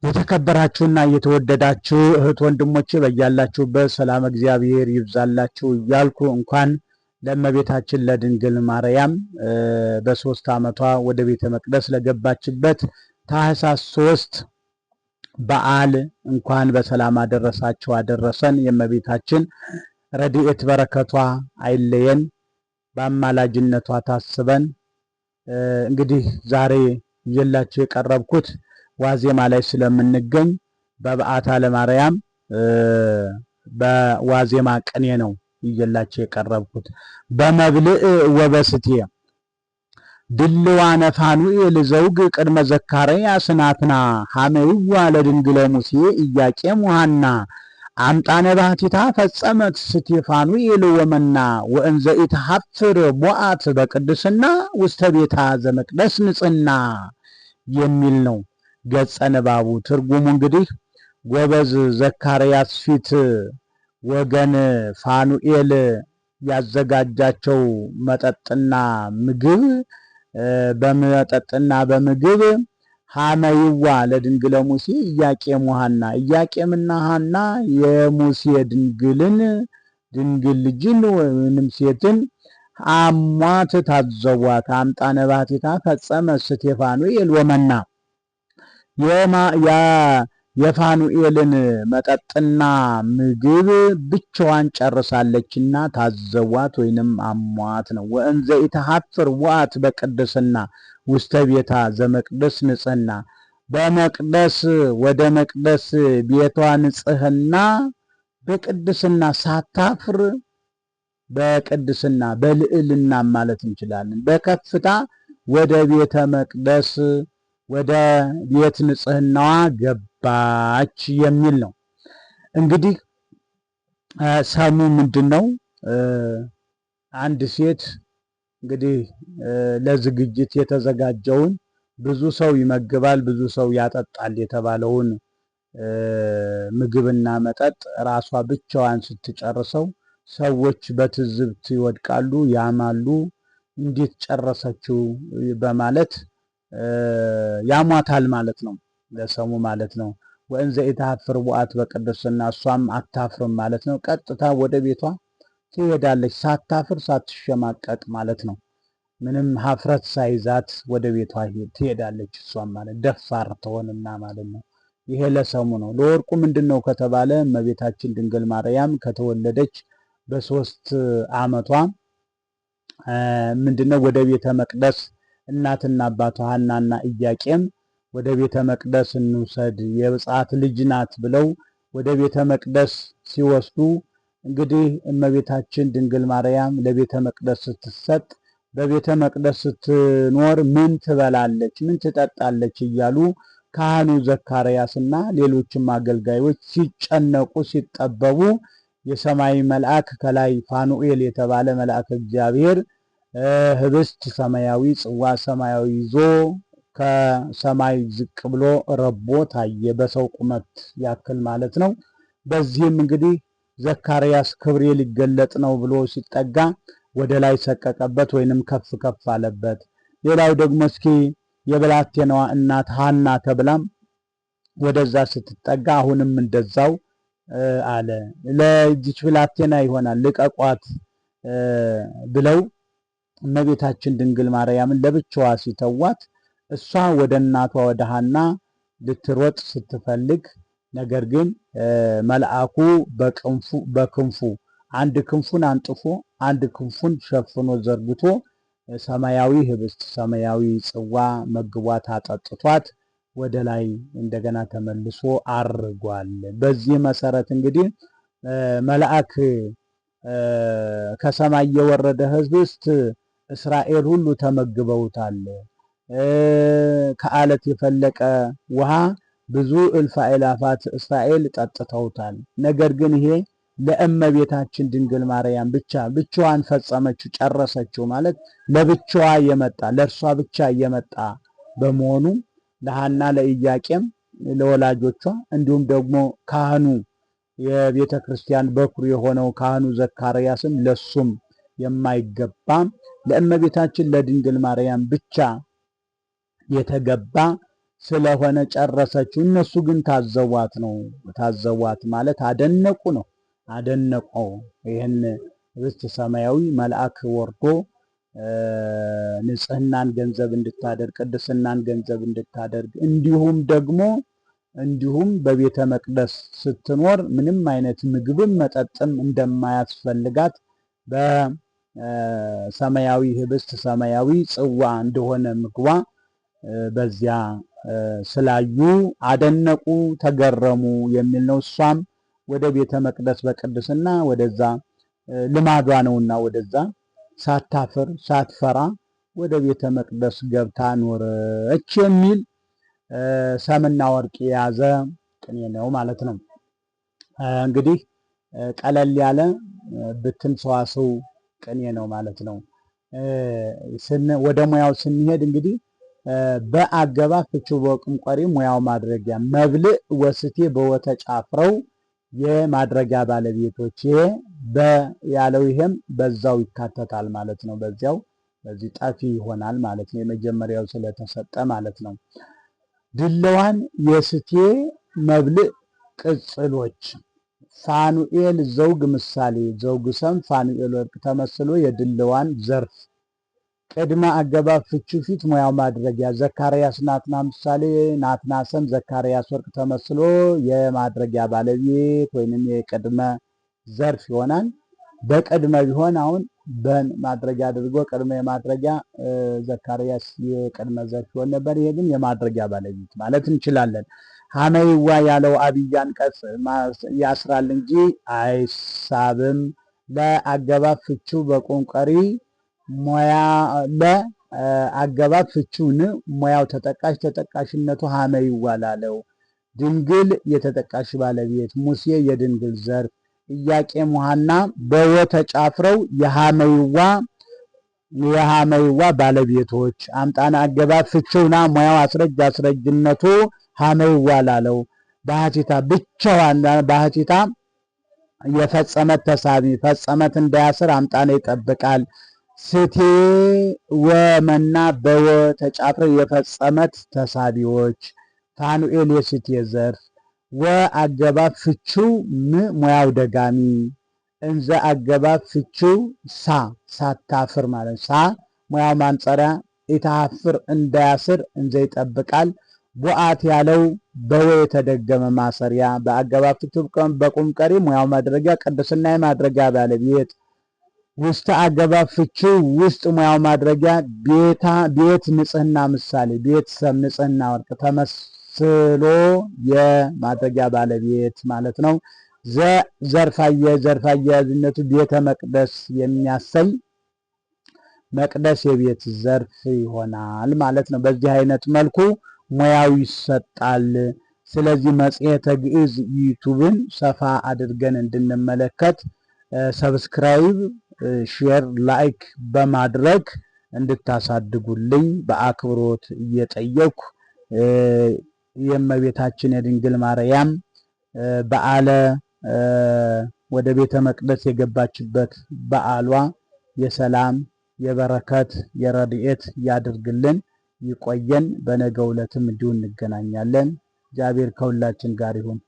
የተከበራችሁና የተወደዳችሁ እህት ወንድሞቼ በያላችሁበት ሰላም እግዚአብሔር ይብዛላችሁ እያልኩ እንኳን ለእመቤታችን ለድንግል ማርያም በ3 ዓመቷ ወደ ቤተ መቅደስ ለገባችበት ታኅሳስ 3 በዓል እንኳን በሰላም አደረሳችሁ አደረሰን። የእመቤታችን ረድኤት በረከቷ አይለየን፣ በአማላጅነቷ ታስበን። እንግዲህ ዛሬ ይዤላችሁ የቀረብኩት ዋዜማ ላይ ስለምንገኝ በበዓታ ለማርያም በዋዜማ ቅኔ ነው ይዤላችሁ የቀረብኩት። በመብልዕ ወበስቴ ድልዋነ ፋኑኤል ዘውግ ቅድመ ዘካርያስ ናትና ሐመይዋ ለድንግለ ሙሴ ኢያቄም ወሐና አምጣነ ባሕቲታ ፈጸመት ስቴፋኑኤል ወመና ወእንዘ ኢትሐፍር ቦአት በቅድስና ውስተ ቤታ ዘመቅደስ ንጽሕና የሚል ነው ገጸ ንባቡ። ትርጉሙ እንግዲህ ጎበዝ ዘካርያስ ፊት ወገን ፋኑኤል ያዘጋጃቸው መጠጥና ምግብ በመጠጥና በምግብ ሐመይዋ ለድንግለ ሙሴ ኢያቄም ወሐና፣ ኢያቄምና ሐና የሙሴ ድንግልን ድንግል ልጅን ወይንም ሴትን አሟት ታዘቧት። አምጣነ ባሕቲታ ፈጸመ ስቴፋኑኤል ወመና፣ የፋኑኤልን መጠጥና ምግብ ብቻዋን ጨርሳለችና ታዘቧት ወይንም አሟት ነው። ወእንዘ ኢትሐፍር ወአት በቅድስና ውስተ ቤታ ዘመቅደስ ንጽሕና፣ በመቅደስ ወደ መቅደስ ቤቷ ንጽሕና በቅድስና ሳታፍር፣ በቅድስና በልዕልና ማለት እንችላለን። በከፍታ ወደ ቤተ መቅደስ ወደ ቤት ንጽሕናዋ ገባች የሚል ነው። እንግዲህ ሰሙ ምንድን ነው? አንድ ሴት እንግዲህ ለዝግጅት የተዘጋጀውን ብዙ ሰው ይመግባል፣ ብዙ ሰው ያጠጣል የተባለውን ምግብና መጠጥ ራሷ ብቻዋን ስትጨርሰው ሰዎች በትዝብት ይወድቃሉ፣ ያማሉ። እንዴት ጨረሰችው በማለት ያሟታል ማለት ነው፣ ለሰሙ ማለት ነው። ወእንዘ ኢትሐፍር ቦአት በቅድስና፣ እሷም አታፍርም ማለት ነው። ቀጥታ ወደ ቤቷ ትሄዳለች፣ ሳታፍር ሳትሸማቀቅ ማለት ነው። ምንም ሀፍረት ሳይዛት ወደ ቤቷ ትሄዳለች። እሷም ማለት ደፋር ትሆንና ማለት ነው። ይሄ ለሰሙ ነው። ለወርቁ ምንድን ነው ከተባለ እመቤታችን ድንግል ማርያም ከተወለደች በ3 ዓመቷ ምንድነው ወደ ቤተ መቅደስ እናትና አባቷ ሐናና ኢያቄም ወደ ቤተ መቅደስ እንውሰድ የብፅዓት ልጅ ናት ብለው ወደ ቤተ መቅደስ ሲወስዱ፣ እንግዲህ እመቤታችን ድንግል ማርያም ለቤተ መቅደስ ስትሰጥ፣ በቤተ መቅደስ ስትኖር ምን ትበላለች፣ ምን ትጠጣለች እያሉ ካህኑ ዘካርያስና ሌሎችም አገልጋዮች ሲጨነቁ ሲጠበቡ፣ የሰማይ መልአክ ከላይ ፋኑኤል የተባለ መልአክ እግዚአብሔር ህብስት ሰማያዊ፣ ጽዋ ሰማያዊ ይዞ ከሰማይ ዝቅ ብሎ ረቦ ታየ፣ በሰው ቁመት ያክል ማለት ነው። በዚህም እንግዲህ ዘካርያስ ክብሬ ሊገለጥ ነው ብሎ ሲጠጋ ወደ ላይ ሰቀቀበት ወይንም ከፍ ከፍ አለበት። ሌላው ደግሞ እስኪ የብላቴናዋ እናት ሐና ተብላም ወደዛ ስትጠጋ አሁንም እንደዛው አለ። ለዚች ብላቴና ይሆናል ልቀቋት ብለው እመቤታችን ድንግል ማርያምን ለብቻዋ ሲተዋት እሷ ወደ እናቷ ወደ ሐና ልትሮጥ ስትፈልግ፣ ነገር ግን መልአኩ በክንፉ አንድ ክንፉን አንጥፎ አንድ ክንፉን ሸፍኖ ዘርግቶ ሰማያዊ ህብስት ሰማያዊ ጽዋ መግቧት አጠጥቷት ወደ ላይ እንደገና ተመልሶ አርጓል። በዚህ መሰረት እንግዲህ መልአክ ከሰማይ የወረደ ህብስት እስራኤል ሁሉ ተመግበውታል። ከአለት የፈለቀ ውሃ ብዙ እልፍ አእላፋት እስራኤል ጠጥተውታል። ነገር ግን ይሄ ለእመቤታችን ድንግል ማርያም ብቻ ብቻዋን ፈጸመችው፣ ጨረሰችው ማለት ለብቻዋ የመጣ ለእርሷ ብቻ የመጣ በመሆኑ ለሐና ለኢያቄም ለወላጆቿ እንዲሁም ደግሞ ካህኑ የቤተ ክርስቲያን በኩር የሆነው ካህኑ ዘካርያስም ለሱም የማይገባ ለእመቤታችን ለድንግል ማርያም ብቻ የተገባ ስለሆነ ጨረሰችው። እነሱ ግን ታዘቧት ነው። ታዘቧት ማለት አደነቁ ነው። አደነቁ ይህን ህብስት ሰማያዊ መልአክ ወርዶ ንጽህናን ገንዘብ እንድታደርግ፣ ቅድስናን ገንዘብ እንድታደርግ፣ እንዲሁም ደግሞ እንዲሁም በቤተ መቅደስ ስትኖር ምንም አይነት ምግብም መጠጥም እንደማያስፈልጋት በሰማያዊ ህብስት ሰማያዊ ጽዋ እንደሆነ ምግቧ በዚያ ስላዩ አደነቁ፣ ተገረሙ የሚል ነው። እሷም ወደ ቤተ መቅደስ በቅድስና ወደዛ ልማዷ ነውና ወደዛ ሳታፍር ሳትፈራ ወደ ቤተ መቅደስ ገብታ ኖረች የሚል ሰምና ወርቅ የያዘ ቅኔ ነው ማለት ነው። እንግዲህ ቀለል ያለ ብትን ሰዋስው ቅኔ ነው ማለት ነው። ወደ ሙያው ስንሄድ እንግዲህ በአገባብ ፍቺው በወቅም ቆሪ ሙያው ማድረጊያ መብልዕ ወስቴ በወተጫፍረው የማድረጊያ ባለቤቶች ይሄ ያለው ይሄም በዛው ይካተታል ማለት ነው። በዚያው በዚህ ጠፊ ይሆናል ማለት ነው። የመጀመሪያው ስለተሰጠ ማለት ነው። ድለዋን የስቴ መብልዕ ቅጽሎች ፋኑኤል ዘውግ ምሳሌ ዘውግ ሰም ፋኑኤል ወርቅ ተመስሎ የድለዋን ዘርፍ ቅድመ አገባብ ፍቹ ፊት ሙያው ማድረጊያ ዘካርያስ ናትና ምሳሌ ናትና ሰም ዘካርያስ ወርቅ ተመስሎ የማድረጊያ ባለቤት ወይንም የቅድመ ዘርፍ ይሆናል። በቅድመ ቢሆን አሁን በን ማድረጊያ አድርጎ ቅድመ የማድረጊያ ዘካርያስ የቅድመ ዘርፍ ይሆን ነበር። ይሄ ግን የማድረጊያ ባለቤት ማለት እንችላለን። ሀመይዋ ያለው አብይ አንቀጽ ያስራል እንጂ አይሳብም። ለአገባብ ፍቹ በቆንቀሪ ሙያ ለአገባብ ፍቹን ሙያው ተጠቃሽ ተጠቃሽነቱ ሀመይዋ ላለው ድንግል የተጠቃሽ ባለቤት ሙሴ የድንግል ዘርፍ ኢያቄም ወሐና በወ ተጫፍረው የሐመይዋ ባለቤቶች አምጣና አገባብ ፍቺውና ሙያው አስረጅ አስረጅነቱ ሐመይዋ ላለው ባህቲታ ብቻዋን ባህቲታ የፈጸመት ተሳቢ ፈጸመት እንዳያስር አምጣና ይጠብቃል። ስቴ ወመና በወ ተጫፍረው የፈጸመት ተሳቢዎች ፋኑኤል የስቴ ዘርፍ ወአገባብ ፍቺው ም ሙያው ደጋሚ እንዘ አገባብ ፍቺው ሳ ሳታፍር ማለት ሳ ሙያው ማንጸሪያ ኢታፍር እንዳያስር እንዘ ይጠብቃል። ቦአት ያለው በወ የተደገመ ማሰሪያ በአገባብ ፍቺው በቁም ቀሪ ሙያው ማድረጊያ ቅድስና የማድረጊያ ባለቤት ውስተ አገባብ ፍቺው ውስጥ ሙያው ማድረጊያ ቤታ ቤት ንጽህና ምሳሌ ቤት ሰብ ንጽህና ወርቅ ተመስሎ የማድረጊያ ባለቤት ማለት ነው። ዘርፋየ ዘርፍ አያያዝነቱ ቤተ መቅደስ የሚያሰኝ መቅደስ የቤት ዘርፍ ይሆናል ማለት ነው። በዚህ አይነት መልኩ ሙያው ይሰጣል። ስለዚህ መጽሔተ ግዕዝ ዩቱብን ሰፋ አድርገን እንድንመለከት subscribe፣ share፣ like በማድረግ እንድታሳድጉልኝ በአክብሮት እየጠየኩ የእመቤታችን የድንግል ማርያም በዓለ ወደ ቤተ መቅደስ የገባችበት በዓሏ የሰላም የበረከት የረድኤት ያድርግልን። ይቆየን። በነገው ዕለትም እንዲሁ እንገናኛለን። እግዚአብሔር ከሁላችን ጋር ይሁን።